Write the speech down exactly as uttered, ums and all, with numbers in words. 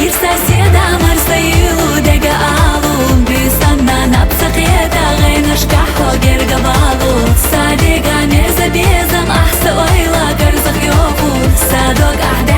Ирсар седа марса йилу дега алу, бисанна напса кеда гъена шкахо герга балу. Садега мерза безам ахса ойла гарзах йоху. Садок ахда